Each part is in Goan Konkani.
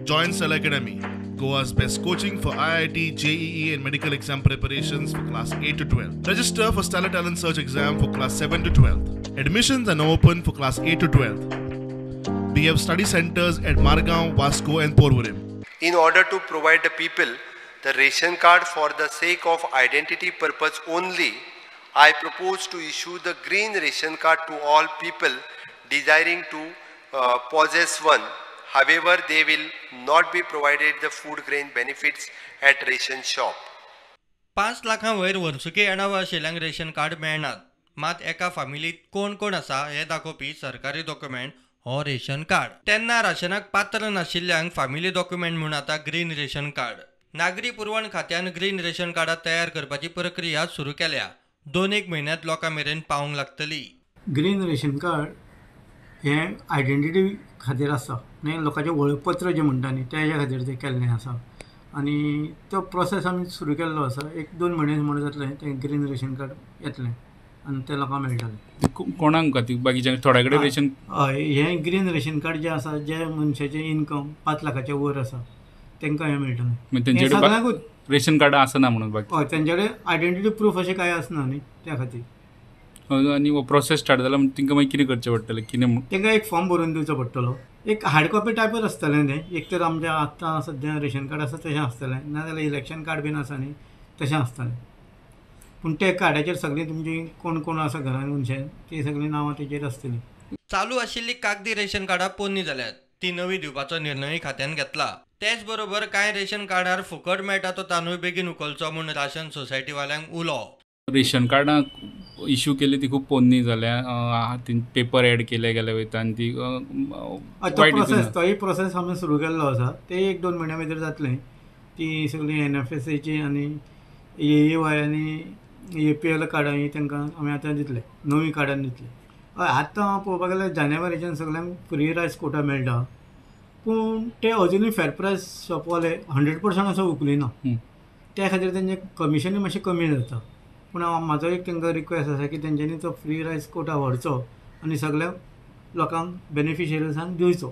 Join Stellar Academy, Goa's best coaching for IIT, JEE and medical exam preparations for class 8 to 12. Register for Stellar Talent Search exam for class 7 to 12. Admissions are now open for class 8 to 12. We have study centers at Margao, Vasco and Porvorim. In order to provide the people the ration card for the sake of identity purpose only, I propose to issue the green ration card to all people desiring to possess one. However, they will not be provided the food grain benefits at ration shop. 5 लाखां वयर वर्सुकी येणावळ आशिल्ल्यांक रेशन कार्ड मेळनात. मात एका फामिलीत कोण कोण आसा हें दाखोवपी सरकारी डॉक्युमेंट हो रेशन कार्ड. तेन्ना राशनाक पात्र नाशिल्ल्यांक फामिली डॉक्युमेंट म्हूण आतां ग्रीन रेशन कार्ड. नागरी पुरवण खात्यान ग्रीन रेशन कार्डां तयार करपाची प्रक्रिया सुरू केल्या. 2-1 म्हयन्यांत लोकां मेरेन पावूंक लागतली. ग्रीन रेशन कार्ड हें आयडेंटिटी खातीर आसा, न्ही लोकांचें वळखपत्र जें म्हणटा न्ही तेज्या खातीर तें केल्लें आसा आनी तो प्रोसेस आमी सुरू केल्लो आसा. 1-2 म्हयने म्हण जातलें तें ग्रीन रेशन कार्ड येतलें आनी तें लोकांक मेळटलें. कोणाक खातीर बाकीच्या थोड्या कडेन रेशन? हय, हें ग्रीन रेशन कार्ड जें आसा जे मनशाचें इनकम 5 लाखाच्या वयर आसा तांकां हें मेळटलें. तेंचे सगळ्यांकूच रेशन कार्ड आसना म्हणून बाकी? हय, तेंचे कडेन आयडेंटिटी प्रूफ अशें कांय आसना न्ही त्या खातीर. आनी हो प्रोसेस स्टार्ट जाला म्हणून तांकां मागीर कितें करचें पडटलें? कितें तांकां एक फॉर्म भरून दिवचो पडटलो. एक हार्ड कॉपी टायपर आसतलें तें. एक तर आमचें आतां सद्या रेशन कार्ड आसा तशें आसतलें, नाजाल्यार इलेक्शन कार्ड बीन आसा न्ही तशें आसतलें. पूण त्या कार्डाचेर सगळीं तुमची कोण कोण आसा घरान मनशां ती सगळीं नांवां तेजेर आसतलीं. चालू आशिल्ली कागदी रेशन कार्डां पोन्नी जाल्यात, ती नवी दिवपाचो निर्णय खात्यान घेतला. तेच बरोबर कांय रेशन कार्डार फुकट मेळटा तो तांदूळ बेगीन उखलचो म्हूण राशन सोसायटीवाल्यांक उलो. रेशन कार्डां इश्यू केली ती खूब पोन्नी जाल्या, पेपर एड केले गेले वयता आनी ती प्रोसेस, तोय प्रोसेस आमी सुरू केल्लो आसा. ते 1-2 म्हयन्या भितर जातलें. ती सगळी NFSAची आनी AAY आनी APL कार्डां ही तांकां आमी आतां दितले, नवीं कार्डां दितले. हय, आतां पळोवपाक गेल्यार जानेवारीच्यान सगळ्यांक फ्री रायस कोटा मेळटा, पूण ते अजुनूय फेर प्रायस शॉपवाले 100% असो उखलिना. त्या खातीर तेंचें कमिशनूय मातशें कमी जाता. पूण म्हाजो एक तांकां रिक्वेस्ट आसा की तेंच्यांनी तो फ्री रायस कोटा व्हरचो आनी सगळ्या लोकांक बेनिफिशरीजांक दिवचो.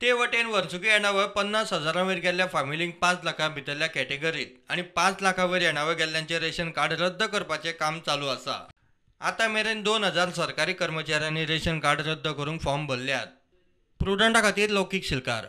ते वटेन वर्सुकी येणावळ 50,000 वयर गेल्ल्या फामिलींक 5 लाखां भितरल्या कॅटेगरीत आनी 5 लाखां वयर येणावळ गेल्ल्यांचें रेशन कार्ड रद्द करपाचें काम चालू आसा. आतां मेरेन 2,000 सरकारी कर्मचाऱ्यांनी रेशन कार्ड रद्द करूंक फॉर्म भरल्यात. प्रुडंटा खातीर लौकीक शिलकार.